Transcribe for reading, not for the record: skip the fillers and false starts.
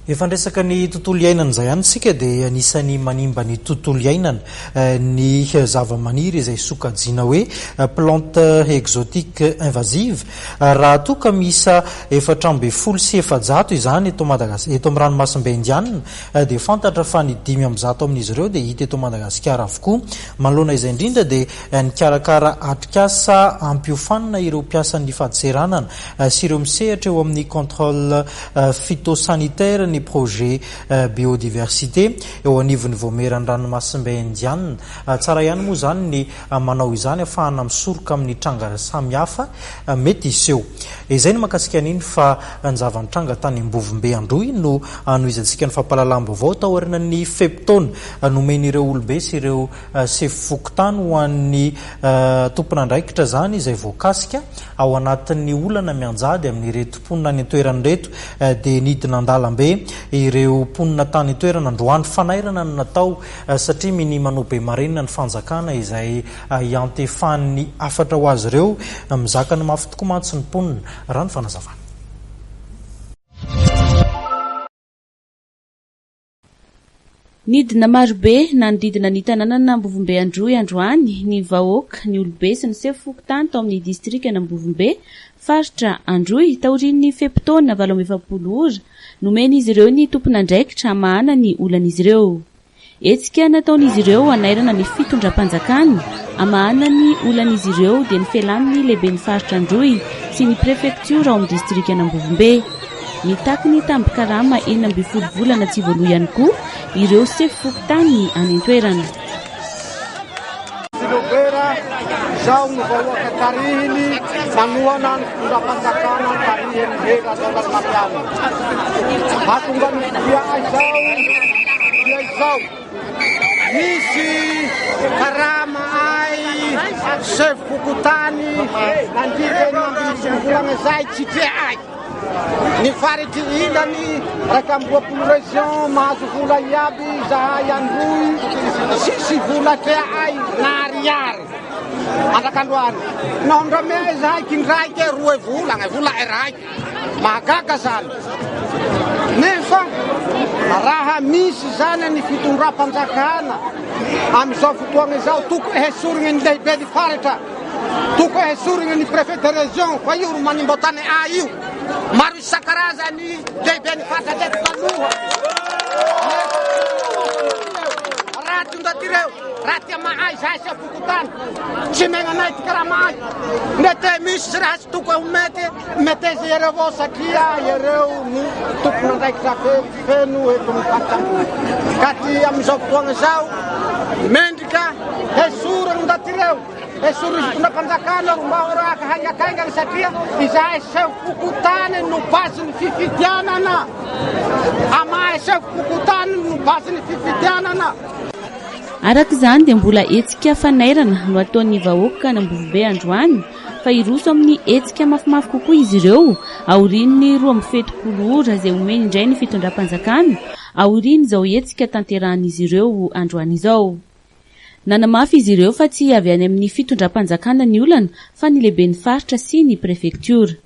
Efa niresaka ny tontolo iainana izay ihany isika dia anisan'ny manimba ny tontolo iainana ny zavamaniry izay sokajiana hoe plante exotique invasive. Raha toa ka miisa 414 izany eto Madagas-, eto amin'ny ranomasimbe Indianina dia fantatra fa ny 105 amin'izy ireo dia hita eto Madagasikara avokoa. Manoloana izay indrindra dia nikarakara atrikasa hampiofanina ireo mpiasan'ny fadintseranana sy ireo misehatra eo amin'ny contrôle phytosanitaire ny projet biodiversité eo anivon'ny Vaomieran'ny Ranomasimbe Indianina. Tsara ihany moa izany ny manao izany ahafahana misoroka amin'ny tranga samihafa mety hiseho. Izay ny mahakasika an'iny fa ny zava-nitranga tany Ambovombe Androy no hanohizantsika ny fampahalalam-baovao taorian'ny fe-potoana nomen'ireo olobe sy ireo sefo fokontany ho an'ny tompon'andraikitra izany izay voakasika ao anatin'ny olana mianjady amin'ireto mponina any an-toerana ireto dia nidina an-dalambe ireo mponina tany an-toerana androany. Fanairana no natao satria minia manao be marenina ny fanjakana izay iantefan'ny hafatra ho azy ireo. Mizaka ny mafy tokoa mantsy ny mponina, raha ny fanazavana. Nidina marobe nanodidina ny tanànan'Ambovombe Androy androany ny vahoaka, ny olobe sy ny sefo fokontany tao amin'ny distrikan'Ambovombe, faritra Androy, taorian'ny fe-potoana 48 ora nomen'izy ireo ny tompon'andraikitra hamahana ny olan'izy ireo. Hetsika nataon'izy ireo hanairana ny fitondram-panjakana hamahana ny olan'izy ireo dia ny fialan'ny lehiben'ny faritra Androy sy ny prefektiora ao amin'ny distrikan'Ambovombe. Mitaky ny tambin-karama 16 volana tsy voaloa ihany koa ireo sefo fokontany any an-toerana. Silobera, izao no vahoaka tarihiny manohana ny fitondram-panjakana tarihin'i Hery Rajaonarimampianina. Mahatonga ny dia izao dia izao. Misy karama ay sefo fokontany nandritra ny ambin'ny volana izay tsy trea ay. Ny faritry ilany 21 région mahazo vola iaby izahay Androy tsisy vola trea'ay na ariary mandrak'androany. Naondramea izahay kindraike roe volagna, vola raiky. Mahagaga zany. Nefa raha misy zany ny fitondram-panjakana amin'izao fotoagna izao tokony hesorigny ny lehiben'ny faritra. Tokony hesorina ny préfet de région fa io ro manimba tany A io. Maro isan-karazany lehiben'ny faritra teto taloha. Raty ndaty ireo, raty amahay zahay chef fokontany. Tsy megnanay ty karaha mahay. Mety misy raha tsy tokony ho mety, meteza iareo avao satria iareo no tompon'andraikitra feno eto amin'ny faritra ambony. Ka ty amin'izao fotoagna izao, mendrika hesorina ndaty ireo. Esorin'ny fitondram-panjakana ro mba ho raka haingakaingana satria izahay sefo fokontany no base-n'ny fifidianana. Amahay sefo fokontany no base-n'ny fifidianana. Araka izany dia mbola hetsika fanairana no ataon'ny vahoaka an'Ambovombe androany fa hiroso amin'ny hetsika mafimafy kokoa izy ireo aorian'ny 72 ora izay omeny indray ny fitondram-panjakana aorian'izao hetsika tanterahan'izy ireo androany izao. Nanamafy izy ireo fa tsy avy any amin'ny fitondram-panjakana ny olana fa ny lehiben'ny faritra sy ny prefektiora.